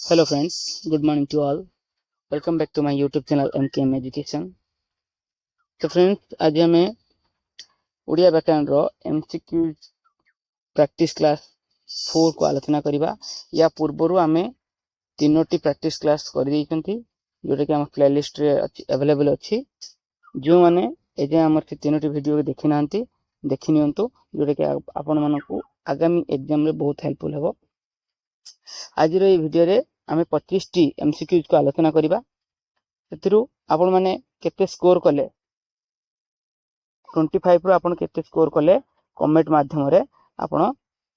Hello friends, good morning to all. Welcome back to my YouTube channel MKM Education. ତ friends, ଆଜି ଆମେ Odia ବ୍ୟାକରଣର MCQ practice class 4କୁ ଆଲୋଚନା କରିବା। ୟା ପୂର୍ବରୁ ଆମେ ତିନୋଟି ପ୍ରାକ୍ଟିସ୍ କ୍ଲାସ୍ କରିଦେଇଛନ୍ତି, ଯେଉଁଟାକି ଆମ ପ୍ଲେଲିଷ୍ଟରେ ଅଛି, ଆଭେଲେବଲ୍ ଅଛି। ଯେଉଁମାନେ ଏଯାଏଁ ଆମର ସେ ତିନୋଟି ଭିଡ଼ିଓ ଦେଖିନାହାନ୍ତି, ଦେଖିନିଅନ୍ତୁ, ଯେଉଁଟାକି ଆପଣମାନଙ୍କୁ ଆଗାମୀ ଏକ୍ଜାମରେ ବହୁତ ହେଲ୍ପଫୁଲ୍ ହେବ। ଆଜିର ଏଇ ଭିଡ଼ିଓରେ ଆମେ 25ଟି ଏମସିକ୍ୟୁଜକୁ ଆଲୋଚନା କରିବା। ସେଥିରୁ ଆପଣମାନେ କେତେ ସ୍କୋର କଲେ, 25ରୁ ଆପଣ କେତେ ସ୍କୋର କଲେ, କମେଣ୍ଟ ମାଧ୍ୟମରେ ଆପଣ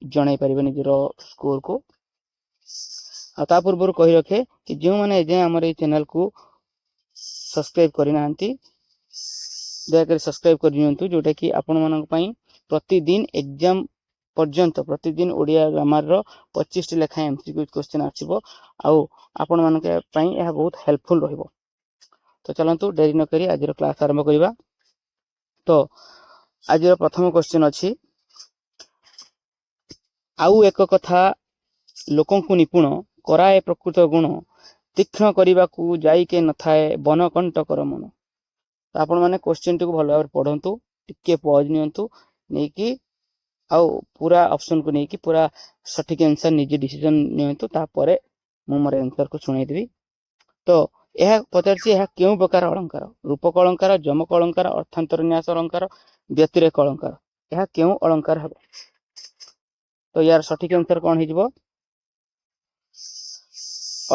ଜଣାଇ ପାରିବେ ନିଜର ସ୍କୋରକୁ। ଆଉ ତା ପୂର୍ବରୁ କହି ରଖେ କି ଯେଉଁମାନେ ଏଯାଏଁ ଆମର ଏଇ ଚ୍ୟାନେଲକୁ ସବସ୍କ୍ରାଇବ କରିନାହାନ୍ତି, ଦୟାକରି ସବସ୍କ୍ରାଇବ କରିନିଅନ୍ତୁ, ଯେଉଁଟାକି ଆପଣମାନଙ୍କ ପାଇଁ ପ୍ରତିଦିନ ଏକ୍ଜାମ ପର୍ଯ୍ୟନ୍ତ ପ୍ରତିଦିନ ଓଡ଼ିଆ ଗ୍ରାମାରର 25ଟି ଲେଖାଏଁ ଏମସିକ୍ୟୁ କ୍ୱେଶ୍ଚନ୍ ଆସିବ ଆଉ ଆପଣମାନଙ୍କ ପାଇଁ ଏହା ବହୁତ ହେଲ୍ପଫୁଲ୍ ରହିବ। ତ ଚାଲନ୍ତୁ, ଡେରି ନକରି ଆଜିର କ୍ଲାସ୍ ଆରମ୍ଭ କରିବା। ତ ଆଜିର ପ୍ରଥମ କ୍ୱେଶ୍ଚନ୍ ଅଛି, ଆଉ ଏକ କଥା ଲୋକଙ୍କୁ ନିପୁଣ କରାଏ ପ୍ରକୃତ ଗୁଣ, ତୀକ୍ଷ୍ଣ କରିବାକୁ ଯାଇକେ ନଥାଏ ବନକଣ୍ଟକର ମନ। ତ ଆପଣମାନେ କ୍ୱେଶ୍ଚନଟିକୁ ଭଲ ଭାବରେ ପଢ଼ନ୍ତୁ, ଟିକେ ପଜ୍ ନିଅନ୍ତୁ, ନେଇକି ଆଉ ପୁରା ଅପସନକୁ ନେଇକି ପୁରା ସଠିକ ଆନ୍ସର ନିଜେ ଡିସିଜନ ନିଅନ୍ତୁ। ତାପରେ ମୁଁ ମୋର ଆନ୍ସରକୁ ଶୁଣେଇଦେବି। ତ ଏହା ପଚାରିଛି, ଏହା କେଉଁ ପ୍ରକାର ଅଳଙ୍କାର? ରୂପକ ଅଳଙ୍କାର, ଯମକ ଅଳଙ୍କାର, ଅର୍ଥାନ୍ତର ନ୍ୟାସ ଅଳଙ୍କାର, ବ୍ୟତିରେକ ଅଳଙ୍କାର। ଏହା କେଉଁ ଅଳଙ୍କାର ହେବ? ତ ୟାର ସଠିକ ଆନ୍ସର କଣ ହେଇଯିବ?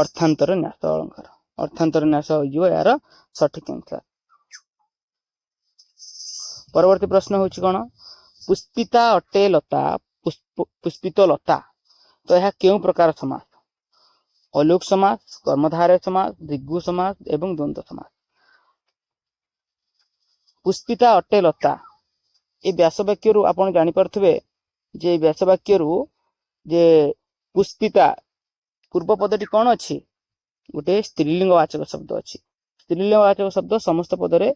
ଅର୍ଥାନ୍ତର ନ୍ୟାସ ଅଳଙ୍କାର। ଅର୍ଥାନ୍ତର ନ୍ୟାସ ହେଇଯିବ ଏହାର ସଠିକ ଆନ୍ସର। ପରବର୍ତ୍ତୀ ପ୍ରଶ୍ନ ହଉଛି କଣ? ପୁଷ୍ପିତା ଅଟେ ଲତା, ପୁଷ୍ପିତ ଲତା। ତ ଏହା କେଉଁ ପ୍ରକାର ସମାସ? ଅଲୋକ ସମାସ, କର୍ମଧାରୟ ସମାସ, ଦ୍ୱିଗୁ ସମାସ ଏବଂ ଦ୍ୱନ୍ଦ୍ୱ ସମାସ। ପୁଷ୍ପିତା ଅଟେ ଲତା, ଏ ବ୍ୟାସ ବାକ୍ୟରୁ ଆପଣ ଜାଣିପାରୁଥିବେ ଯେ ଏଇ ବ୍ୟାସ ବାକ୍ୟରୁ ଯେ ପୁଷ୍ପିତା ପୂର୍ବ ପଦଟି କଣ ଅଛି? ଗୋଟେ ସ୍ତ୍ରୀଲିଙ୍ଗ ବାଚକ ଶବ୍ଦ ଅଛି। ସ୍ତ୍ରୀଲିଙ୍ଗ ବାଚକ ଶବ୍ଦ ସମସ୍ତ ପଦରେ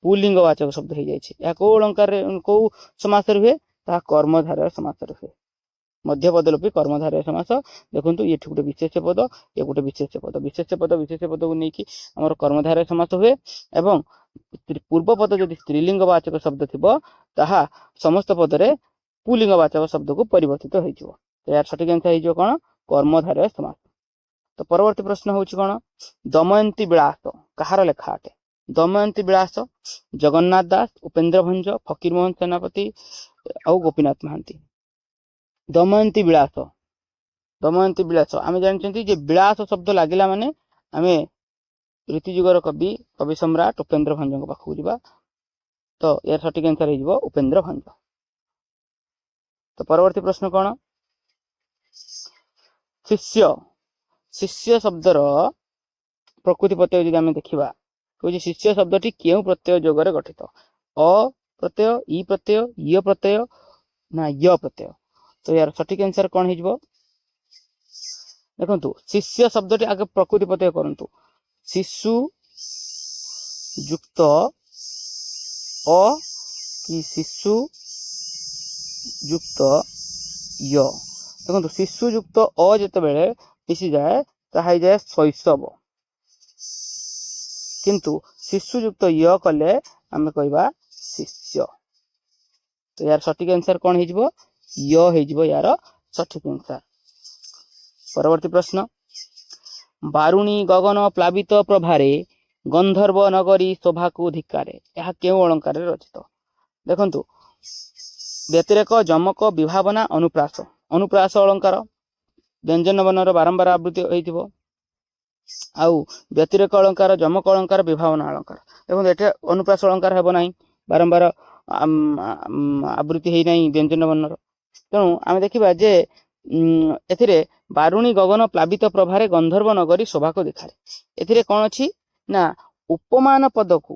ପୁଲିଙ୍ଗ ବାଚକ ଶବ୍ଦ ହେଇଯାଇଛି। ଏହା କୋଉ ଅଳଙ୍କାରରେ, କୋଉ ସମାସରେ ହୁଏ? ତାହା କର୍ମଧାରୟ ସମାସରେ ହୁଏ। ମଧ୍ୟପଦଲୋପୀ କର୍ମଧାରୟ ସମାସ। ଦେଖନ୍ତୁ, ଏଠି ଗୋଟେ ବିଶେଷ୍ୟ ପଦ, ଏ ଗୋଟେ ବିଶେଷ୍ୟ ପଦ। ବିଶେଷ୍ୟ ପଦ ବିଶେଷ୍ୟ ପଦକୁ ନେଇକି ଆମର କର୍ମଧାରୟ ସମାସ ହୁଏ ଏବଂ ପୂର୍ବ ପଦ ଯଦି ସ୍ତ୍ରୀଲିଙ୍ଗ ବାଚକ ଶବ୍ଦ ଥିବ, ତାହା ସମସ୍ତ ପଦରେ ପୁଲିଙ୍ଗ ବାଚକ ଶବ୍ଦକୁ ପରିବର୍ତ୍ତିତ ହେଇଯିବ। ତ ଏହାର ସଠିକ ଆନ୍ସର ହେଇଯିବ କଣ? କର୍ମଧାରୟ ସମାସ। ତ ପରବର୍ତ୍ତୀ ପ୍ରଶ୍ନ ହଉଛି କଣ? ଦମୟନ୍ତୀ ବିଳାସ କାହାର ଲେଖା ଅଟେ? ଦମୟନ୍ତୀ ବିଳାସ ଜଗନ୍ନାଥ ଦାସ, ଉପେନ୍ଦ୍ର ଭଞ୍ଜ, ଫକୀରମୋହନ ସେନାପତି ଆଉ ଗୋପୀନାଥ ମହାନ୍ତି। ଦମୟନ୍ତୀ ବିଳାସ, ଦମୟନ୍ତୀ ବିଳାସ, ଆମେ ଜାଣିଛନ୍ତି ଯେ ବିଳାସ ଶବ୍ଦ ଲାଗିଲା ମାନେ ଆମେ ରୀତିଯୁଗର କବି, କବି ସମ୍ରାଟ ଉପେନ୍ଦ୍ର ଭଞ୍ଜଙ୍କ ପାଖକୁ ଯିବା। ତ ଏହାର ସଠିକ ଆନ୍ସର ହେଇଯିବ ଉପେନ୍ଦ୍ର ଭଞ୍ଜ। ତ ପରବର୍ତ୍ତୀ ପ୍ରଶ୍ନ କଣ? ଶିଷ୍ୟ, ଶିଷ୍ୟ ଶବ୍ଦର ପ୍ରକୃତି ପ୍ରତ୍ୟୟ ଯଦି ଆମେ ଦେଖିବା, କହୁଛି ଶିଷ୍ୟ ଶବ୍ଦଟି କେଉଁ ପ୍ରତ୍ୟୟ ଯୋଗରେ ଗଠିତ? ଅ ପ୍ରତ୍ୟୟ, ଇ ପ୍ରତ୍ୟୟ, ୟ ପ୍ରତ୍ୟୟ ନା ୟ ପ୍ରତ୍ୟୟ। ତ ଏହାର ସଠିକ ଆନ୍ସର କଣ ହେଇଯିବ? ଦେଖନ୍ତୁ, ଶିଷ୍ୟ ଶବ୍ଦଟି ଆଗେ ପ୍ରକୃତି ପ୍ରତ୍ୟୟ କରନ୍ତୁ। ଶିଶୁ ଯୁକ୍ତ ଅ କି ଶିଶୁ ଯୁକ୍ତ ୟ। ଦେଖନ୍ତୁ, ଶିଶୁ ଯୁକ୍ତ ଅ ଯେତେବେଳେ ମିଶିଯାଏ, ତାହା ହେଇଯାଏ ଶୈଶବ। କିନ୍ତୁ ଶିଶୁ ଯୁକ୍ତ ୟ କଲେ ଆମେ କହିବା ଶିଷ୍ୟ। ତ ଏହାର ସଠିକ ଆନ୍ସର କଣ ହେଇଯିବ? ୟ ହେଇଯିବ ୟାର ସଠିକ ଆନ୍ସର। ପରବର୍ତ୍ତୀ ପ୍ରଶ୍ନ, ବାରୁଣୀ ଗଗନ ପ୍ଲାବିତ ପ୍ରଭାରେ ଗନ୍ଧର୍ବ ନଗରୀ ଶୋଭାକୁ ଧିକ୍କାରେ, ଏହା କେଉଁ ଅଳଙ୍କାରରେ ରଚିତ? ଦେଖନ୍ତୁ, ବ୍ୟତିରେକ, ଯମକ, ବିଭାବନା, ଅନୁପ୍ରାସ। ଅନୁପ୍ରାସ ଅଳଙ୍କାର, ବ୍ୟଞ୍ଜନ ବର୍ଣ୍ଣର ବାରମ୍ବାର ଆବୃତ୍ତି ହେଇଥିବ। ଆଉ ବ୍ୟତିରେକ ଅଳଙ୍କାର, ଯମକ ଅଳଙ୍କାର, ବିଭାବନା ଅଳଙ୍କାର। ଦେଖନ୍ତୁ, ଏଠି ଅନୁପ୍ରାସ ଅଳଙ୍କାର ହେବ ନାହିଁ, ବାରମ୍ବାର ଆବୃତ୍ତି ହେଇନାହିଁ ବ୍ୟଞ୍ଜନ ବର୍ଣ୍ଣର। ତେଣୁ ଆମେ ଦେଖିବା ଯେ ଏଥିରେ ବାରୁଣୀ ଗଗନ ପ୍ଲାବିତ ପ୍ରଭାରେ ଗନ୍ଧର୍ବ ନଗରୀ ଶୋଭାକୁ ଦେଖାରେ, ଏଥିରେ କଣ ଅଛି ନା ଉପମାନ ପଦକୁ,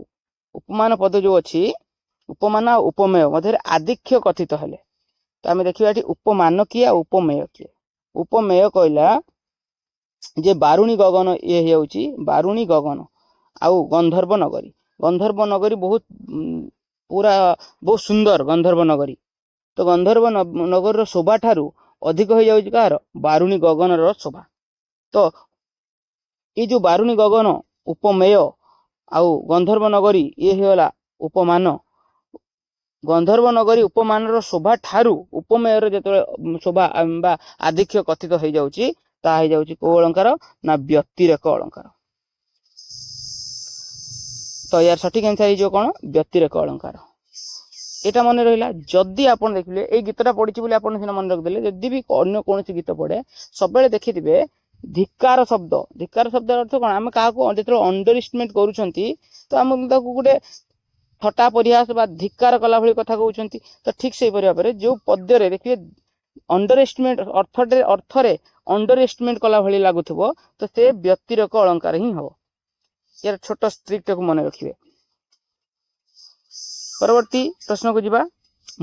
ଉପମାନ ପଦ ଯୋଉ ଅଛି, ଉପମାନ ଆଉ ଉପମେୟ ମଧ୍ୟରେ ଆଧିକ୍ୟ କଥିତ ହେଲେ। ତ ଆମେ ଦେଖିବା ଏଠି ଉପମାନ କିଏ ଆଉ ଉପମେୟ କିଏ। ଉପମେୟ କହିଲା ଯେ ବାରୁଣୀ ଗଗନ, ଇଏ ହେଇଯାଉଛି ବାରୁଣୀ ଗଗନ ଆଉ ଗନ୍ଧର୍ବ ନଗରୀ। ଗନ୍ଧର୍ବ ନଗରୀ ବହୁତ ପୁରା ବହୁତ ସୁନ୍ଦର ଗନ୍ଧର୍ବ ନଗରୀ। ତ ଗନ୍ଧର୍ବ ନଗରୀର ଶୋଭା ଠାରୁ ଅଧିକ ହେଇଯାଉଛି କାହାର? ବାରୁଣୀ ଗଗନର ଶୋଭା। ତ ଏଇ ଯୋଉ ବାରୁଣୀ ଗଗନ ଉପମେୟ ଆଉ ଗନ୍ଧର୍ବ ନଗରୀ ଇଏ ହେଇଗଲା ଉପମାନ। ଗନ୍ଧର୍ବ ନଗରୀ ଉପମାନର ଶୋଭା ଠାରୁ ଉପମେୟର ଯେତେବେଳେ ଶୋଭା ବା ଆଧିକ୍ୟ କଥିତ ହେଇଯାଉଛି, ତାହା ହେଇଯାଉଛି କୋଉ ଅଳଙ୍କାର ନା ବ୍ୟତିରେକ ଅଳଙ୍କାର। ତ ୟାର ସଠିକ ଆନ୍ସର ହେଇଯିବ କଣ? ବ୍ୟତିରେକ ଅଳଙ୍କାର। ଏଇଟା ମନେ ରହିଲା। ଯଦି ଆପଣ ଦେଖିଲେ ଏଇ ଗୀତଟା ପଡିଛି ବୋଲି ଆପଣ ସିନା ମନେ ରଖିଦେଲେ, ଯଦି ବି ଅନ୍ୟ କୌଣସି ଗୀତ ପଡେ, ସବୁବେଳେ ଦେଖିଥିବେ ଧିକାର ଶବ୍ଦ। ଧିକାର ଶବ୍ଦର ଅର୍ଥ କଣ? ଆମେ କାହାକୁ ଯେତେବେଳେ ଅଣ୍ଡର ଏଷ୍ଟିମେଟ କରୁଛନ୍ତି, ତ ଆମେ ତାକୁ ଗୋଟେ ଥଟା ପରିହାସ ବା ଧିକାର କଲା ଭଳି କଥା କହୁଛନ୍ତି। ତ ଠିକ ସେଇପରି ଭାବରେ ଯୋଉ ପଦ୍ୟରେ ଦେଖିବେ ଅଣ୍ଡର ଏଷ୍ଟିମେଟ ଅର୍ଥରେ ଅଣ୍ଡର ଏଷ୍ଟିମେଟ କଲା ଭଳି ଲାଗୁଥିବ, ତ ସେ ବ୍ୟତିରେକ ଅଳଙ୍କାର ହିଁ ହବ। ୟାର ଛୋଟ ଟ୍ରିକଟାକୁ ମନେ ରଖିବେ। ପରବର୍ତ୍ତୀ ପ୍ରଶ୍ନକୁ ଯିବା।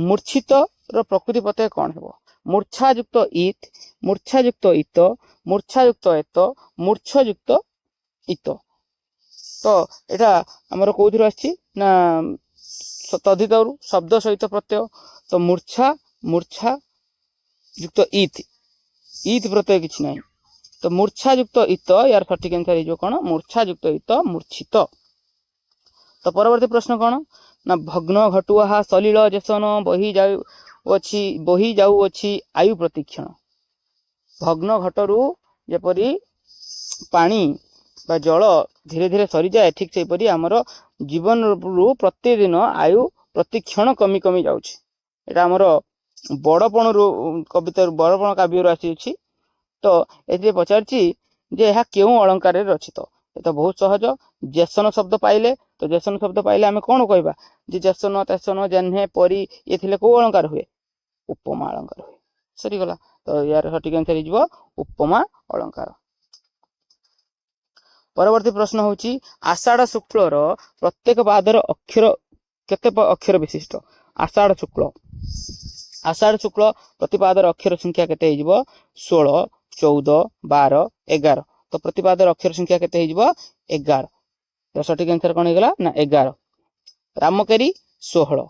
ମୂର୍ଚ୍ଛିତ ର ପ୍ରକୃତି ପ୍ରତ୍ୟୟ କଣ ହେବ? ମୂର୍ଚ୍ଛାଯୁକ୍ତ ଇତ୍, ମୂର୍ଚ୍ଛାଯୁକ୍ତ ଇତ, ମୂର୍ଚ୍ଛାଯୁକ୍ତ ଏତ, ମୂର୍ଚ୍ଛଯୁକ୍ତ ଇତ। ତ ଏଇଟା ଆମର କୋଉଥିରୁ ଆସିଛି ନା ତଦ୍ଧିତରୁ, ଶବ୍ଦ ସହିତ ପ୍ରତ୍ୟୟ। ତ ମୂର୍ଚ୍ଛା, ମୂର୍ଚ୍ଛା ଯୁକ୍ତ ଇତ୍, ଇତ୍ ପ୍ରତ୍ୟୟ କିଛି ନାହିଁ। ତ ମୂର୍ଚ୍ଛାଯୁକ୍ତ ଇତ, ୟାର ସଠିକ ଆନ୍ସର ହେଇଯିବ କଣ? ମୂର୍ଚ୍ଛାଯୁକ୍ତ ଇତ, ମୂର୍ଚ୍ଛିତ। ତ ପରବର୍ତ୍ତୀ ପ୍ରଶ୍ନ କଣ ନା ଭଗ୍ନ ଘଟୁଆହା ସଲିଳ ଯେସନ ବହି ଯାଉଅଛି, ବହି ଯାଉଅଛି ଆୟୁ ପ୍ରତିକ୍ଷଣ। ଭଗ୍ନ ଘଟରୁ ଯେପରି ପାଣି ବା ଜଳ ଧୀରେ ଧୀରେ ସରିଯାଏ, ଠିକ ସେହିପରି ଆମର ଜୀବନରୁ ପ୍ରତିଦିନ ଆୟୁ ପ୍ରତିକ୍ଷଣ କମି କମି ଯାଉଛି। ଏଇଟା ଆମର ବଡ଼ପଣରୁ କବିତାରୁ, ବଡ଼ପଣ କାବ୍ୟରୁ ଆସିଅଛି। ତ ଏଥିରେ ପଚାରିଛି ଯେ ଏହା କେଉଁ ଅଳଙ୍କାରରେ ରଚିତ? ଏ ତ ବହୁତ ସହଜ। ଯେସନ ଶବ୍ଦ ପାଇଲେ, ତ ଯେସନ ଶବ୍ଦ ପାଇଲେ ଆମେ କଣ କହିବା ଯେ ଯେସନ, ତେସନ, ଯେହ୍ନେ, ପରି ଇଏ ଥିଲେ କୋଉ ଅଳଙ୍କାର ହୁଏ? ଉପମା ଅଳଙ୍କାର ହୁଏ। ସରିଗଲା। ତ ୟାର ସଠିକ ଆନ୍ସର ହେଇଯିବ ଉପମା ଅଳଙ୍କାର। ପରବର୍ତ୍ତୀ ପ୍ରଶ୍ନ ହଉଛି ଆଷାଢ଼ ଶୁକ୍ଳର ପ୍ରତ୍ୟେକ ପାଦର ଅକ୍ଷର କେତେ ଅକ୍ଷର ବିଶିଷ୍ଟ? ଆଷାଢ଼ ଶୁକ୍ଳ, ଆଷାଢ଼ ଶୁକ୍ଳ ପ୍ରତିପାଦର ଅକ୍ଷର ସଂଖ୍ୟା କେତେ ହେଇଯିବ? 16, 14, 12, 11। ତ ପ୍ରତିପାଦର ଅକ୍ଷର ସଂଖ୍ୟା କେତେ ହେଇଯିବ? 11। ତ ସଠିକ ଆନ୍ସର କଣ ହେଇଗଲା ନା 11। ରାମକେରି 16,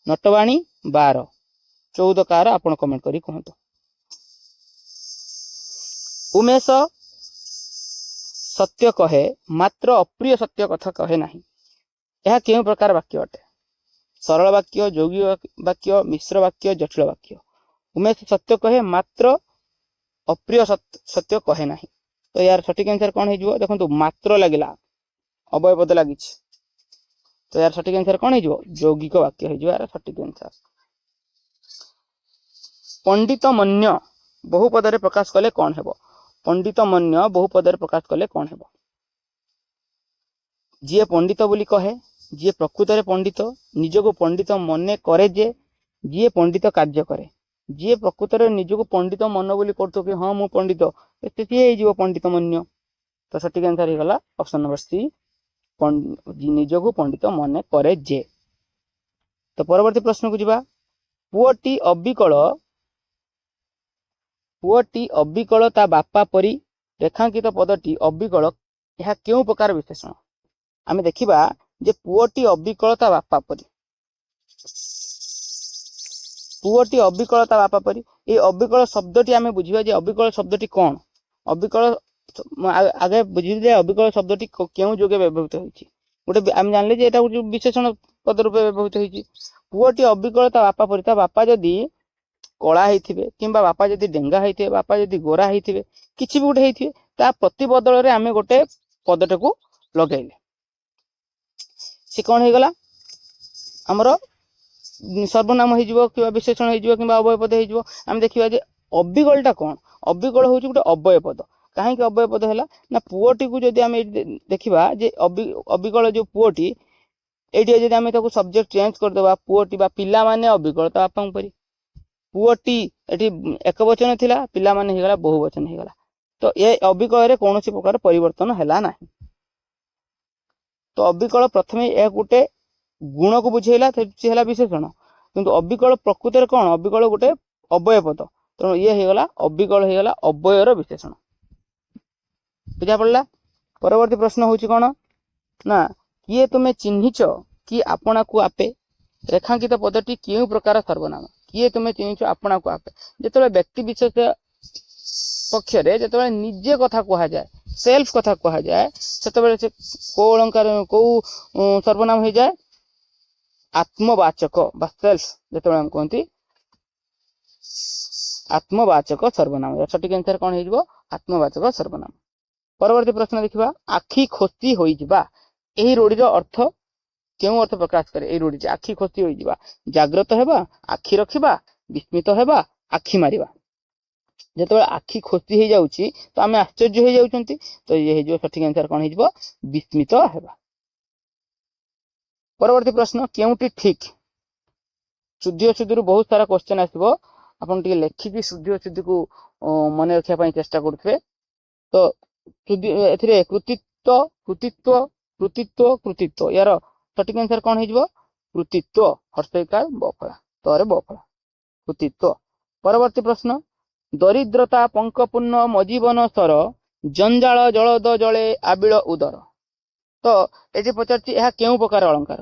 ନଟବାଣୀ 12, 14 କାହାର ଆପଣ କମେଣ୍ଟ କରି କୁହନ୍ତୁ। ଉମେଶ ସତ୍ୟ କହେ ମାତ୍ର ଅପ୍ରିୟ ସତ୍ୟ କଥା କହେ ନାହିଁ, ଏହା କେଉଁ ପ୍ରକାର ବାକ୍ୟ ଅଟେ? ସରଳ ବାକ୍ୟ, ଯୌଗିକ ବାକ୍ୟ, ମିଶ୍ର ବାକ୍ୟ, ଜଟିଳ ବାକ୍ୟ। ଉମେଶ ସତ୍ୟ କହେ ମାତ୍ର ଅପ୍ରିୟ ସତ୍ୟ କହେ ନାହିଁ। ତ ୟାର ସଠିକ ଆନ୍ସର କଣ ହେଇଯିବ? ଦେଖନ୍ତୁ, ମାତ୍ର ଲାଗିଲା, ଅବ୍ୟୟ ପଦ ଲାଗିଛି। ତ ୟାର ସଠିକ ଆନ୍ସର କଣ ହେଇଯିବ? ଯୌଗିକ ବାକ୍ୟ ହେଇଯିବ ୟାର ସଠିକ ଆନ୍ସର। ପଣ୍ଡିତ ମନ୍ୟ ବହୁ ପଦରେ ପ୍ରକାଶ କଲେ କଣ ହେବ? ପଣ୍ଡିତ ମନ୍ୟ ବହୁ ପଦରେ ପ୍ରକାଶ କଲେ କଣ ହେବ? ଯିଏ ପଣ୍ଡିତ ବୋଲି କହେ, ଯିଏ ପ୍ରକୃତରେ ପଣ୍ଡିତ, ନିଜକୁ ପଣ୍ଡିତ ମନେ କରେ ଯେ, ଯିଏ ପଣ୍ଡିତ କାର୍ଯ୍ୟ କରେ। ଯିଏ ପ୍ରକୃତରେ ନିଜକୁ ପଣ୍ଡିତ ମନ ବୋଲି କରୁଥିବ କି ହଁ ମୁଁ ପଣ୍ଡିତ, ସିଏ ହେଇଯିବ ପଣ୍ଡିତ ମନ୍ୟ। ତ ସଠିକ ଆନ୍ସର ହେଇଗଲା ଅପସନ ନମ୍ବର ସି, ନିଜକୁ ପଣ୍ଡିତ ମନେ କରେ ଯେ। ତ ପରବର୍ତ୍ତୀ ପ୍ରଶ୍ନକୁ ଯିବା। ପୁଅଟି ଅବିକଳ, ପୁଅଟି ଅବିକଳ ତା ବାପା ପରି, ରେଖାଙ୍କିତ ପଦଟି ଅବିକଳ, ଏହା କେଉଁ ପ୍ରକାର ବିଶେଷଣ? ଆମେ ଦେଖିବା ଯେ ପୁଅଟି ଅବିକଳ ତା ବାପା ପରି, ପୁଅଟି ଅବିକଳ ତା ବାପା ପରି, ଏଇ ଅବିକଳ ଶବ୍ଦଟି ଆମେ ବୁଝିବା ଯେ ଅବିକଳ ଶବ୍ଦଟି କଣ। ଅବିକଳ ଆଗେ ବୁଝିବି ଯେ ଅବିକଳ ଶବ୍ଦଟି କେଉଁ ଯୋଗେ ବ୍ୟବହୃତ ହେଇଛି। ଗୋଟେ ଆମେ ଜାଣିଲେ ଯେ ଏଇଟା ଗୋଟେ ବିଶେଷଣ ପଦ ରୂପେ ବ୍ୟବହୃତ ହେଇଛି। ପୁଅଟି ଅବିକଳ ତା ବାପା ପରି, ତା ବାପା ଯଦି କଳା ହେଇଥିବେ କିମ୍ବା ବାପା ଯଦି ଡେଙ୍ଗା ହେଇଥିବେ, ବାପା ଯଦି ଗୋରା ହେଇଥିବେ, କିଛି ବି ଗୋଟେ ହେଇଥିବେ, ତା ପ୍ରତିବଦଳରେ ଆମେ ଗୋଟେ ପଦଟାକୁ ଲଗେଇଲେ ସେ କଣ ହେଇଗଲା? ଆମର ସର୍ବନାମ ହେଇଯିବ କିମ୍ବା ବିଶେଷଣ ହେଇଯିବ କିମ୍ବା ଅବ୍ୟୟ ପଦ ହେଇଯିବ। ଆମେ ଦେଖିବା ଯେ ଅବିକଳଟା କଣ। ଅବିକଳ ହଉଛି ଗୋଟେ ଅବ୍ୟୟ ପଦ। କାହିଁକି ଅବ୍ୟୟ ପଦ ହେଲା ନା ପୁଅଟିକୁ ଯଦି ଆମେ ଏଇଠି ଦେଖିବା ଯେ ଅବିକଳ ଯୋଉ ପୁଅଟି, ଏଇଠି ଯଦି ଆମେ ତାକୁ ସବଜେକ୍ଟ ଚେଞ୍ଜ କରିଦେବା, ପୁଅଟି ବା ପିଲାମାନେ ଅବିକଳ ତା ବାପାଙ୍କ ପରି। ପୁଅଟି ଏଠି ଏକ ବଚନ ଥିଲା, ପିଲାମାନେ ହେଇଗଲା ବହୁ ବଚନ ହେଇଗଲା। ତ ଏ ଅବିକଳରେ କୌଣସି ପ୍ରକାର ପରିବର୍ତ୍ତନ ହେଲା ନାହିଁ। ତ ଅବିକଳ ପ୍ରଥମେ ଏହା ଗୋଟେ ଗୁଣକୁ ବୁଝେଇଲା, ସେ ହେଲା ବିଶେଷଣ। କିନ୍ତୁ ଅବିକଳ ପ୍ରକୃତରେ କଣ? ଅବିକଳ ଗୋଟେ ଅବ୍ୟୟ ପଦ। ତେଣୁ ଇଏ ହେଇଗଲା ଅବିକଳ ହେଇଗଲା ଅବ୍ୟୟର ବିଶେଷଣ। ବୁଝା ପଡିଲା? ପରବର୍ତ୍ତୀ ପ୍ରଶ୍ନ ହଉଛି କଣ ନା କିଏ ତୁମେ ଚିହ୍ନିଛ କି ଆପଣାକୁ ଆପେ, ରେଖାଙ୍କିତ ପଦଟି କେଉଁ ପ୍ରକାର ସର୍ବନାମ? କିଏ ତୁମେ ଚିହ୍ନିଛ ଆପଣାକୁ ଆପେ। ଯେତେବେଳେ ବ୍ୟକ୍ତି ବିଶେଷ ପକ୍ଷରେ ଯେତେବେଳେ ନିଜେ କଥା କୁହାଯାଏ, ସେଲ୍ଫ କଥା କୁହାଯାଏ, ସେତେବେଳେ ସେ କୋଉ ଅଳଙ୍କାର, କୋଉ ସର୍ବନାମ ହେଇଯାଏ? ଆତ୍ମବାଚକ ବା ସେଲ୍ଫ ଯେତେବେଳେ ଆମେ କୁହନ୍ତି, ଆତ୍ମବାଚକ ସର୍ବନାମ। ସଠିକ ଆନ୍ସର କଣ ହେଇଯିବ? ଆତ୍ମବାଚକ ସର୍ବନାମ। ପରବର୍ତ୍ତୀ ପ୍ରଶ୍ନ ଦେଖିବା। ଆଖି ଖୋସି ହୋଇଯିବା, ଏହି ରୂଢିର ଅର୍ଥ କେଉଁ ଅର୍ଥ ପ୍ରକାଶ କରେ? ଏଇ ରୂଢିଟି ଆଖି ଖୋସି ହୋଇଯିବା, ଜାଗ୍ରତ ହେବା, ଆଖି ରଖିବା, ବିସ୍ମିତ ହେବା, ଆଖି ମାରିବା। ଯେତେବେଳେ ଆଖି ଖୋସି ହେଇଯାଉଛି ତ ଆମେ ଆଶ୍ଚର୍ଯ୍ୟ ହେଇଯାଉଛନ୍ତି। ତ ଇଏ ହେଇଯିବ, ସଠିକ ଆନ୍ସର କଣ ହେଇଯିବ? ବିସ୍ମିତ ହେବା। ପରବର୍ତ୍ତୀ ପ୍ରଶ୍ନ, କେଉଁଟି ଠିକ? ଶୁଦ୍ଧି ଅଶୁଦ୍ଧିରୁ ବହୁତ ସାରା କ୍ୱେଶ୍ଚନ ଆସିବ। ଆପଣ ଟିକେ ଲେଖିକି ଶୁଦ୍ଧି ଅଶୁଦ୍ଧିକୁ ମନେ ରଖିବା ପାଇଁ ଚେଷ୍ଟା କରୁଥିବେ। ତ ଏଥିରେ କୃତିତ୍ୱ, କୃତିତ୍ୱ, କୃତିତ୍ୱ, କୃତିତ୍ୱ, ୟାର ସଠିକ ଆନ୍ସର କଣ ହେଇଯିବ? କୃତିତ୍ୱ। ହର୍ଷଇକାର ବଫଳା, ତରେ ବଫଳା, କୃତିତ୍ୱ। ପରବର୍ତ୍ତୀ ପ୍ରଶ୍ନ, ଦରିଦ୍ରତା ପଙ୍କପୂର୍ଣ୍ଣ ମଜୀବନ ସର, ଜଞ୍ଜାଳ ଜଳଦ ଜଳେ ଆବିଳ ଉଦର। ତ ଏଠି ପଚାରୁଛି, ଏହା କେଉଁ ପ୍ରକାର ଅଳଙ୍କାର?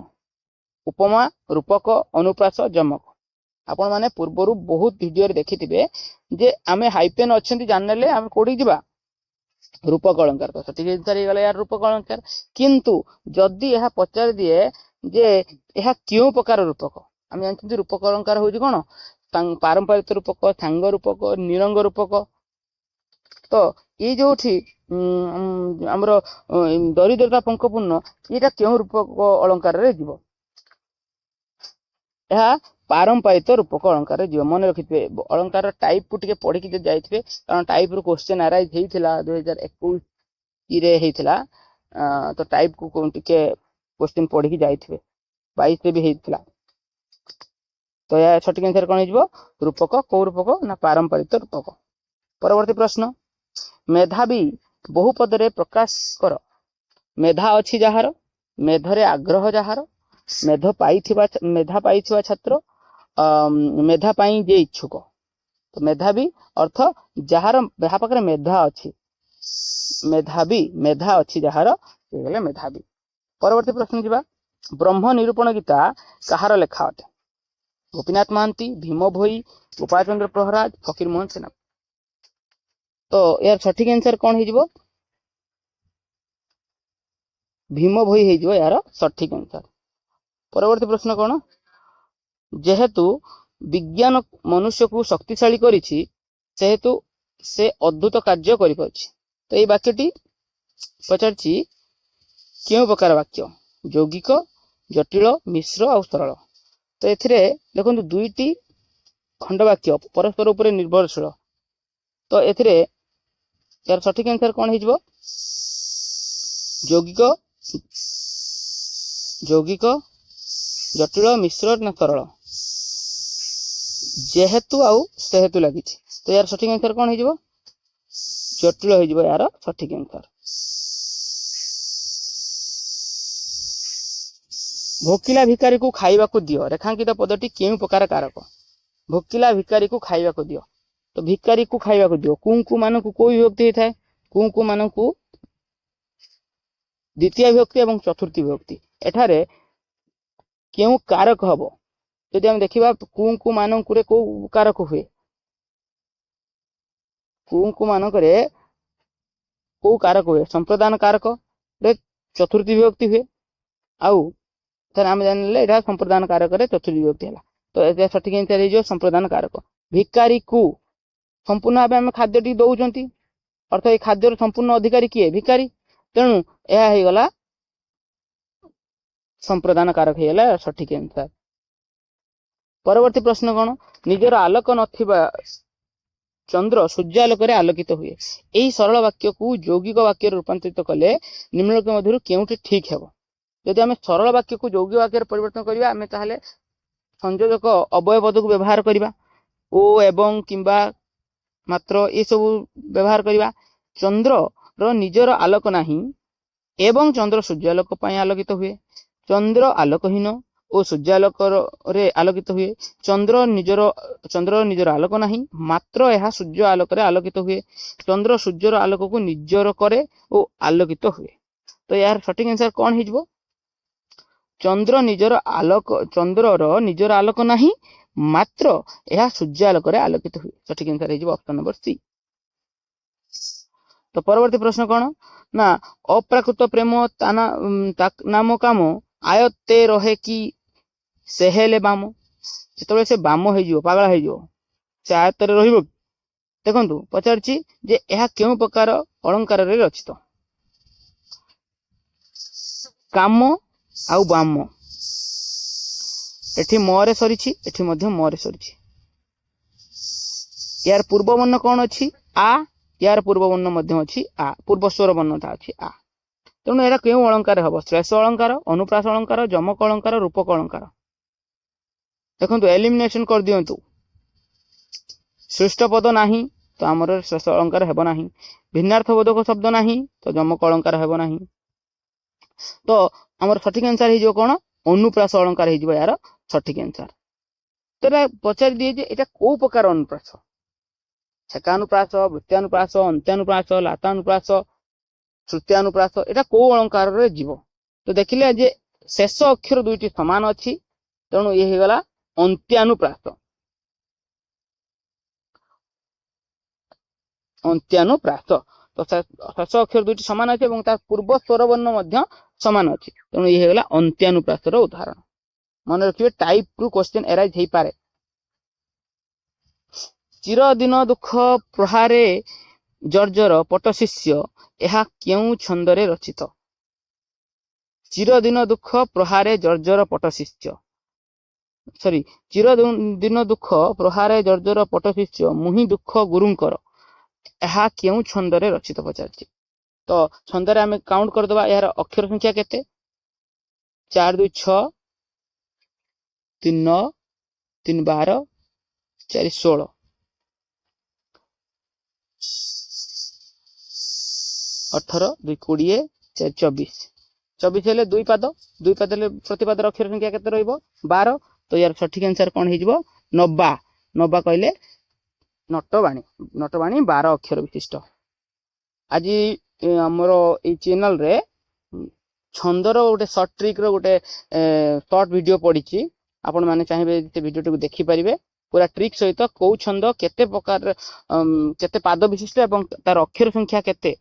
ଉପମା, ରୂପକ, ଅନୁପ୍ରାସ, ଯମକ। ଆପଣ ମାନେ ପୂର୍ବରୁ ବହୁତ ଭିଡିଓରେ ଦେଖିଥିବେ ଯେ ଆମେ ହାଇପେନ୍ ଅଛନ୍ତି ଜାଣିନେଲେ ଆମେ କୋଉଠିକି ଯିବା? ରୂପକ ଅଳଙ୍କାର। ତ ସଠିକ ଆନ୍ସର ହେଇଗଲା ୟାର ରୂପକ ଅଳଙ୍କାର। କିନ୍ତୁ ଯଦି ଏହା ପଚାରି ଦିଏ ଯେ ଏହା କେଉଁ ପ୍ରକାର ରୂପକ, ଆମେ ଜାଣିଛନ୍ତି ରୂପକ ଅଳଙ୍କାର ହଉଛି କଣ? ପାରମ୍ପରିକ ରୂପକ, ସାଙ୍ଗ ରୂପକ, ନିରଙ୍ଗ ରୂପକ। ତ ଏଇ ଯୋଉଠି ଆମର ଦରିଦ୍ରତା ପଙ୍କପୂର୍ଣ୍ଣ, ଏଇଟା କେଉଁ ରୂପକ ଅଳଙ୍କାରରେ ଯିବ? ଏହା ପାରମ୍ପରିକ ରୂପକ ଅଳଙ୍କାରରେ ଯିବ। ମନେ ରଖିଥିବେ, ଅଳଙ୍କାର ଟାଇପ କୁ ଟିକେ ପଢିକି ଯଦି ଯାଇଥିବେ, କାରଣ ଟାଇପ ରୁ କ୍ୱେଶ୍ଚନ ଆରାଇଜ ହେଇଥିଲା, 2021 ରେ ହେଇଥିଲା। ତ ଟାଇପ କୁ ଟିକେ କ୍ୱେଶ୍ଚନ ପଢିକି ଯାଇଥିବେ। 22ରେ ବି ହେଇଥିଲା। ତ ଏହା ସଠିକ ଆନ୍ସର କଣ ହେଇଯିବ? ରୂପକ। କୋଉ ରୂପକ ନା ପାରମ୍ପରିକ ରୂପକ। ପରବର୍ତ୍ତୀ ପ୍ରଶ୍ନ, ମେଧାବୀ ବହୁ ପଦରେ ପ୍ରକାଶ କର। ମେଧା ଅଛି ଯାହାର, ମେଧରେ ଆଗ୍ରହ ଯାହାର, ମେଧା ପାଇଥିବା ଛାତ୍ର, ମେଧା ପାଇଁ ଯେ ଇଚ୍ଛୁକ। ତ ମେଧାବୀ ଅର୍ଥ ଯାହା ପାଖରେ ମେଧା ଅଛି। ମେଧାବୀ, ମେଧା ଅଛି ଯାହାର, ହେଇଗଲେ ମେଧାବୀ। ପରବର୍ତ୍ତୀ ପ୍ରଶ୍ନ ଯିବା। ବ୍ରହ୍ମ ନିରୂପଣ ଗୀତା କାହାର ଲେଖା ଅଟେ? ଗୋପୀନାଥ ମହାନ୍ତି, ଭୀମ ଭୋଇ, ଗୋପାଳ ଚନ୍ଦ୍ର ପ୍ରହରାଜ, ଫକୀର ମୋହନ ସେନାପତି। ତ ଏହାର ସଠିକ ଆନ୍ସର କଣ ହେଇଯିବ? ଭୀମ ଭୋଇ ହେଇଯିବ ଏହାର ସଠିକ ଆନ୍ସର। ପରବର୍ତ୍ତୀ ପ୍ରଶ୍ନ କଣ? ଯେହେତୁ ବିଜ୍ଞାନ ମନୁଷ୍ୟକୁ ଶକ୍ତିଶାଳୀ କରିଛି, ସେହେତୁ ସେ ଅଦ୍ଭୁତ କାର୍ଯ୍ୟ କରିପାରୁଛି। ତ ଏଇ ବାକ୍ୟଟି ପଚାରିଛି, କେଉଁ ପ୍ରକାର ବାକ୍ୟ? ଯୌଗିକ, ଜଟିଳ, ମିଶ୍ର ଆଉ ସରଳ। ତ ଏଥିରେ ଦେଖନ୍ତୁ, ଦୁଇଟି ଖଣ୍ଡ ବାକ୍ୟ ପରସ୍ପର ଉପରେ ନିର୍ଭରଶୀଳ। ତ ଏଥିରେ ଏହାର ସଠିକ ଆନ୍ସର କଣ ହେଇଯିବ? ଯୌଗିକ, ଜଟିଳ, ମିଶ୍ର ନା ସରଳ? ଯେହେତୁ ଆଉ ସେହେତୁ ଲାଗିଛି, ତ ଏହାର ସଠିକ ଆନ୍ସର କଣ ହେଇଯିବ? ଜଟିଳ ହେଇଯିବ ଏହାର ସଠିକ ଆନ୍ସର। ଭୋକିଲା ଭିକାରୀକୁ ଖାଇବାକୁ ଦିଅ, ରେଖାଙ୍କିତ ପଦଟି କେଉଁ ପ୍ରକାର କାରକ? ଭୋକିଲା ଭିକାରୀକୁ ଖାଇବାକୁ ଦିଅ। ତ ଭିକାରୀକୁ ଖାଇବାକୁ ଦିଅ, କୁଁ କୁ ମାନଙ୍କୁ କୋଉ ବିଭକ୍ତି ହେଇଥାଏ? କୁଁ କୁ ମାନଙ୍କୁ ଦ୍ୱିତୀୟ ବିଭକ୍ତି ଏବଂ ଚତୁର୍ଥୀ ବିଭକ୍ତି। ଏଠାରେ କେଉଁ କାରକ ହବ? ଯଦି ଆମେ ଦେଖିବା, କୁଁ କୁ ମାନଙ୍କରେ କୋଉ କାରକ ହୁଏ? କୁଁ କୁ ମାନଙ୍କରେ କୋଉ କାରକ ହୁଏ? ସମ୍ପ୍ରଦାନ କାରକ ରେ ଚତୁର୍ଥୀ ବିଭକ୍ତି ହୁଏ। ଆଉ ତାହେଲେ ଆମେ ଜାଣିଲେ ଏଇଟା ସମ୍ପ୍ରଦାନ କାରକରେ ଚତୁର୍ଥୀ ବିଭକ୍ତି ହେଲା। ତ ଏଟା ସଠିକ ଆନ୍ସର ହେଇଯିବ ସମ୍ପ୍ରଦାନ କାରକ। ଭିକାରୀକୁ ସମ୍ପୂର୍ଣ୍ଣ ଭାବେ ଆମେ ଖାଦ୍ୟଟି ଦଉଛନ୍ତି, ଅର୍ଥ ଏଇ ଖାଦ୍ୟର ସମ୍ପୂର୍ଣ୍ଣ ଅଧିକାରୀ କିଏ? ଭିକାରୀ। ତେଣୁ ଏହା ହେଇଗଲା ସମ୍ପ୍ରଦାନ କାରକ ହେଇଗଲା ସଠିକ ଆନ୍ସର। ପରବର୍ତ୍ତୀ ପ୍ରଶ୍ନ କଣ? ନିଜର ଆଲୋକ ନଥିବା ଚନ୍ଦ୍ର ସୂର୍ଯ୍ୟାଲୋକରେ ଆଲୋକିତ ହୁଏ। ଏହି ସରଳ ବାକ୍ୟକୁ ଯୌଗିକ ବାକ୍ୟରେ ରୂପାନ୍ତରିତ କଲେ ନିମ୍ନଲିଖିତ ମଧ୍ୟରୁ କେଉଁଟି ଠିକ ହେବ? ଯଦି ଆମେ ସରଳ ବାକ୍ୟକୁ ଯୌଗିକ ବାକ୍ୟରେ ପରିବର୍ତ୍ତନ କରିବା, ଆମେ ତାହେଲେ ସଂଯୋଜକ ଅବ୍ୟୟ ପଦକୁ ବ୍ୟବହାର କରିବା, ଓ, ଏବଂ, କିମ୍ବା, ମାତ୍ର ଏସବୁ ବ୍ୟବହାର କରିବା। ଚନ୍ଦ୍ରର ନିଜର ଆଲୋକ ନାହିଁ ଏବଂ ଚନ୍ଦ୍ର ସୂର୍ଯ୍ୟାଲୋକ ପାଇଁ ଆଲୋକିତ ହୁଏ। ଚନ୍ଦ୍ର ଆଲୋକହୀନ ଓ ସୂର୍ଯ୍ୟାଲୋକରେ ଆଲୋକିତ ହୁଏ। ଚନ୍ଦ୍ର ନିଜର ଆଲୋକ ନାହିଁ, ମାତ୍ର ଏହା ସୂର୍ଯ୍ୟ ଆଲୋକରେ ଆଲୋକିତ ହୁଏ। ଚନ୍ଦ୍ର ସୂର୍ଯ୍ୟର ଆଲୋକକୁ ନିଜର କରେ ଓ ଆଲୋକିତ ହୁଏ। ତ ଏହାର ସଠିକ ଆନ୍ସର କଣ ହେଇଯିବ? ଚନ୍ଦ୍ରର ନିଜର ଆଲୋକ ନାହିଁ, ମାତ୍ର ଏହା ସୂର୍ଯ୍ୟ ଆଲୋକରେ ଆଲୋକିତ ହୁଏ। ସଠିକ ଆନ୍ସର ହେଇଯିବ ଅପସନ ନମ୍ବର ସି। ତ ପରବର୍ତ୍ତୀ ପ୍ରଶ୍ନ କ'ଣ ନା ଅପ୍ରାକୃତ ପ୍ରେମ ତା ନାମ କାମ ଆୟତ୍ତେ ରହେ କି ସେ ହେଲେ ବାମ। ଯେତେବେଳେ ସେ ବାମ ହେଇଯିବ, ପାଗଳା ହେଇଯିବ, ସେ ଆୟତ୍ତରେ ରହିବ କି? ଦେଖନ୍ତୁ, ପଚାରିଛି ଯେ ଏହା କେଉଁ ପ୍ରକାର ଅଳଙ୍କାରରେ ରଚିତ। କାମ ଆଉ ବାମ, ଏଠି ମରେ ସରିଛି, ଏଠି ମଧ୍ୟ ମରେ ସରିଛି। ୟାର ପୂର୍ବ ବର୍ଣ୍ଣ କ'ଣ ଅଛି? ଆ। ୟାର ପୂର୍ବ ବର୍ଣ୍ଣ ମଧ୍ୟ ଅଛି ଆ, ପୂର୍ବ ସ୍ୱର ବର୍ଣ୍ଣଟା ଅଛି ଆ। ତେଣୁ ଏଇଟା କେଉଁ ଅଳଙ୍କାର ହେବ? ଶ୍ଲେଷ ଅଳଙ୍କାର, ଅନୁପ୍ରାସ ଅଳଙ୍କାର, ଯମକ ଅଳଙ୍କାର, ରୂପକ ଅଳଙ୍କାର। ଦେଖନ୍ତୁ, ଏଲିମିନେସନ କରିଦିଅନ୍ତୁ। ସୃଷ୍ଟ ପଦ ନାହିଁ, ତ ଆମର ଶ୍ଲେଷ ଅଳଙ୍କାର ହେବ ନାହିଁ। ଭିନ୍ନାର୍ଥବୋଧକ ଶବ୍ଦ ନାହିଁ, ତ ଯମକ ଅଳଙ୍କାର ହେବ ନାହିଁ। ତ ଆମର ସଠିକ ଆନ୍ସର ହେଇଯିବ କ'ଣ? ଅନୁପ୍ରାସ ଅଳଙ୍କାର ହେଇଯିବ ଏହାର ସଠିକ ଆନ୍ସର। ତ ଏଟା ପଚାରି ଦିଏ ଯେ ଏଇଟା କୋଉ ପ୍ରକାର ଅନୁପ୍ରାସ? ଛେକାନୁପ୍ରାସ, ବୃତ୍ୟାନୁପ୍ରାସ, ଅନ୍ତ୍ୟାନୁପ୍ରାସ, ଲାତାନୁପ୍ରାସ, ଶ୍ରୁତ୍ୟାନୁପ୍ରାସ, ଏଇଟା କୋଉ ଅଳଙ୍କାରରେ ଯିବ? ତ ଦେଖିଲେ ଯେ ଶେଷ ଅକ୍ଷର ଦୁଇଟି ସମାନ ଅଛି, ତେଣୁ ଇଏ ହେଇଗଲା ଅନ୍ତ୍ୟାନୁପ୍ରାସ। ଅନ୍ତ୍ୟାନୁପ୍ରାସ। ତ ଶେଷ ଅକ୍ଷର ଦୁଇଟି ସମାନ ଅଛି ଏବଂ ତାର ପୂର୍ବ ସ୍ୱରବର୍ଣ୍ଣ ମଧ୍ୟ ସମାନ ଅଛି, ତେଣୁ ଇଏ ହେଇଗଲା ଅନ୍ତ୍ୟାନୁପ୍ରାସର ଉଦାହରଣ। ମନେ ରଖିବେ, ଟାଇପ ରୁ କ୍ୱେଶ୍ଚନ ଏରାଇଜ ହେଇପାରେ। ଚିରଦିନ ଦୁଃଖ ପ୍ରହାରେ ଜର୍ଜର ପଟଶିଷ୍ୟ, ଏହା କେଉଁ ଛନ୍ଦରେ ରଚିତ? ଚିରଦିନ ଦୁଃଖ ପ୍ରହାରେ ଜର୍ଜର ପଟଶିଷ୍ୟ, ସରି, ଚିରଦିନ ଦୁଃଖ ପ୍ରହାରେ ଜର୍ଜର ପଟଶିଷ୍ୟ ମୁହିଁ ଦୁଃଖ ଗୁରୁଙ୍କର, ଏହା କେଉଁ ଛନ୍ଦରେ ରଚିତ ପଚାରିଛି। ତ ଛନ୍ଦରେ ଆମେ କାଉଣ୍ଟ କରିଦେବା ଏହାର ଅକ୍ଷର ସଂଖ୍ୟା କେତେ? 4 2 6, 3 9, 3 12, 4 16, 18, 2 20, 4 24। 24 ହେଲେ ଦୁଇ ପାଦ, ଦୁଇ ପାଦ ହେଲେ ପ୍ରତିପାଦର ଅକ୍ଷର ସଂଖ୍ୟା କେତେ ରହିବ? 12। ତ ୟାର ସଠିକ ଆନ୍ସର କ'ଣ ହେଇଯିବ? ନବା। ନବା କହିଲେ ନଟବାଣୀ। ନଟବାଣୀ 12 ଅକ୍ଷର ବିଶିଷ୍ଟ। ଆଜି ଆମର ଏଇ ଚ୍ୟାନେଲରେ ଛନ୍ଦର ଗୋଟେ ସର୍ଟ ଟ୍ରିକ୍ର ଗୋଟେ ସର୍ଟ ଭିଡ଼ିଓ ପଡ଼ିଛି। ଆପଣମାନେ ଚାହିଁବେ ସେ ଭିଡ଼ିଓଟିକୁ ଦେଖିପାରିବେ ପୁରା ଟ୍ରିକ୍ ସହିତ, କୋଉ ଛନ୍ଦ କେତେ ପ୍ରକାର, କେତେ ପାଦ ବିଶିଷ୍ଟ ଏବଂ ତାର ଅକ୍ଷର ସଂଖ୍ୟା କେତେ,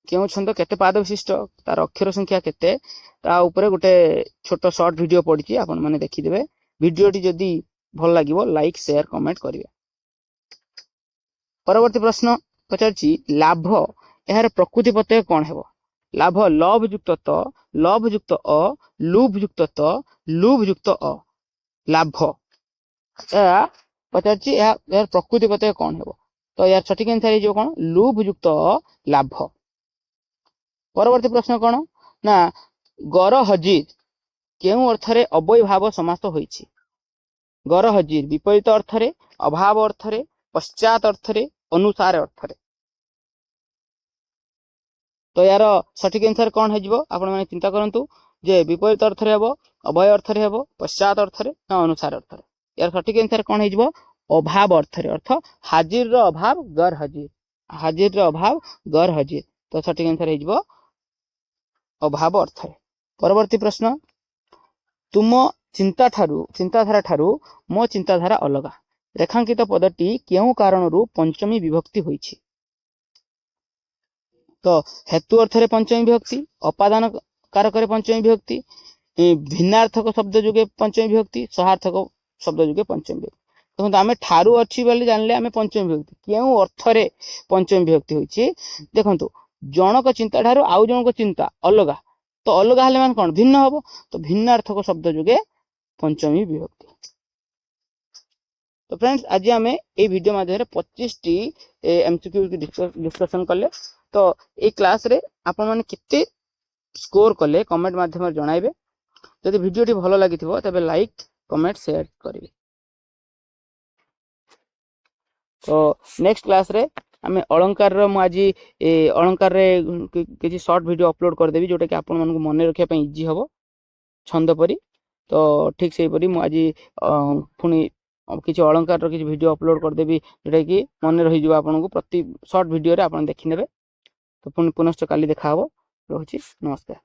କେଉଁ ଛନ୍ଦ କେତେ ପାଦ ବିଶିଷ୍ଟ, ତାର ଅକ୍ଷର ସଂଖ୍ୟା କେତେ, ତା ଉପରେ ଗୋଟେ ଛୋଟ ସର୍ଟ ଭିଡ଼ିଓ ପଡ଼ିଛି, ଆପଣମାନେ ଦେଖିଦେବେ। ଭିଡ଼ିଓଟି ଯଦି ଭଲ ଲାଗିବ ଲାଇକ୍, ସେୟାର, କମେଣ୍ଟ କରିବେ। ପରବର୍ତ୍ତୀ ପ୍ରଶ୍ନ ପଚାରୁଛି ଲାଭ, ଏହାର ପ୍ରକୃତି ପ୍ରତ୍ୟୟ କ'ଣ ହେବ? ଲାଭ, ଲଭ ଯୁକ୍ତ ତ, ଲଭ ଯୁକ୍ତ ଅ, ଲୁଭ ଯୁକ୍ତ ତ, ଲୁଭ ଯୁକ୍ତ ଅ। ଲାଭ ଏହା ପଚାରୁଛି, ଏହା ଏହାର ପ୍ରକୃତି ପ୍ରତ୍ୟୟ କ'ଣ ହେବ? ତ ଏହାର ସଠିକ ଆନ୍ସର ହେଇଯିବ କ'ଣ? ଲୁଭ ଯୁକ୍ତ ଅ, ଲାଭ। ପରବର୍ତ୍ତୀ ପ୍ରଶ୍ନ କ'ଣ ନା ଗର ହଜିର କେଉଁ ଅର୍ଥରେ ଅବ୍ୟୟୀଭାବ ସମାସ ହୋଇଛି? ଗର ହଜିର ବିପରୀତ ଅର୍ଥରେ, ଅଭାବ ଅର୍ଥରେ, ପଶ୍ଚାତ ଅର୍ଥରେ, ଅନୁସାର ଅର୍ଥରେ। ତ ୟାର ସଠିକ ଆନ୍ସର କ'ଣ ହେଇଯିବ? ଆପଣମାନେ ଚିନ୍ତା କରନ୍ତୁ ଯେ ବିପରୀତ ଅର୍ଥରେ ହେବ, ଅଭୟ ଅର୍ଥରେ ହେବ, ପଶ୍ଚାତ ଅର୍ଥରେ ନା ଅନୁସାର ଅର୍ଥରେ। ୟାର ସଠିକ ଆନ୍ସର କ'ଣ ହେଇଯିବ? ଅଭାବ ଅର୍ଥରେ। ଅର୍ଥ ହାଜିରର ଅଭାବ ଗର ହଜିର, ହାଜିରର ଅଭାବ ଗର ହଜିର। ତ ସଠିକ ଆନ୍ସର ହେଇଯିବ ଅଭାବ ଅର୍ଥରେ। ପରବର୍ତ୍ତୀ ପ୍ରଶ୍ନ, ତୁମ ଚିନ୍ତାଧାରା ଠାରୁ ମୋ ଚିନ୍ତାଧାରା ଅଲଗା, ରେଖାଙ୍କିତ ପଦଟି କେଉଁ କାରଣରୁ ପଞ୍ଚମୀ ବିଭକ୍ତି ହୋଇଛି? ତ ହେତୁ ଅର୍ଥରେ ପଞ୍ଚମୀ ବିଭକ୍ତି, ଅପାଦାନ କାରକରେ ପଞ୍ଚମୀ ବିଭକ୍ତି, ଭିନ୍ନାର୍ଥକ ଶବ୍ଦ ଯୋଗେ ପଞ୍ଚମୀ ବିଭକ୍ତି, ସହାର୍ଥକ ଶବ୍ଦ ଯୋଗେ ପଞ୍ଚମୀ ବିଭକ୍ତି। ଦେଖନ୍ତୁ, ଆମେ ଠାରୁ ଅଛି ବୋଲି ଜାଣିଲେ ଆମେ ପଞ୍ଚମୀ ବିଭକ୍ତି, କେଉଁ ଅର୍ଥରେ ପଞ୍ଚମୀ ବିଭକ୍ତି ହୋଇଛି? ଦେଖନ୍ତୁ, ଜଣକ ଚିନ୍ତା ଠାରୁ ଆଉ ଜଣଙ୍କ ଚିନ୍ତା ଅଲଗା, ତ ଅଲଗା ହେଲେ ମାନେ କ'ଣ? ଭିନ୍ନ ହବ। ତ ଭିନ୍ନାର୍ଥକ ଶବ୍ଦ ଯୋଗେ ପଞ୍ଚମୀ ବିଭକ୍ତି। ତ ଫ୍ରେଣ୍ଡସ୍, ଆଜି ଆମେ ଏଇ ଭିଡ଼ିଓ ମାଧ୍ୟମରେ 25ଟି ଏମସିକ୍ୟୁ ଡିସ୍କସନ୍ କଲେ। ତ ଏଇ କ୍ଲାସ୍ରେ ଆପଣମାନେ କେତେ ସ୍କୋର କଲେ କମେଣ୍ଟ ମାଧ୍ୟମରେ ଜଣାଇବେ। ଯଦି ଭିଡ଼ିଓଟି ଭଲ ଲାଗିଥିବ ତେବେ ଲାଇକ୍, କମେଣ୍ଟ, ସେୟାର କରିବେ। ତ ନେକ୍ସଟ କ୍ଲାସ୍ରେ ଆମେ ଅଳଙ୍କାରର, ମୁଁ ଆଜି ଅଳଙ୍କାରରେ କିଛି ସର୍ଟ ଭିଡ଼ିଓ ଅପଲୋଡ଼ କରିଦେବି, ଯେଉଁଟାକି ଆପଣମାନଙ୍କୁ ମନେ ରଖିବା ପାଇଁ ଇଜି ହେବ ଛନ୍ଦ ପରି। ତ ଠିକ୍ ସେହିପରି ମୁଁ ଆଜି ପୁଣି କିଛି ଅଳଙ୍କାରର କିଛି ଭିଡ଼ିଓ ଅପଲୋଡ଼ କରିଦେବି, ଯେଉଁଟାକି ମନେ ରହିଯିବ ଆପଣଙ୍କୁ। ପ୍ରତି ସର୍ଟ ଭିଡ଼ିଓରେ ଆପଣ ଦେଖିନେବେ। ତ ପୁଣି ପୁନଶ୍ଚ କାଲି ଦେଖାହେବ। ରହୁଛି, ନମସ୍କାର।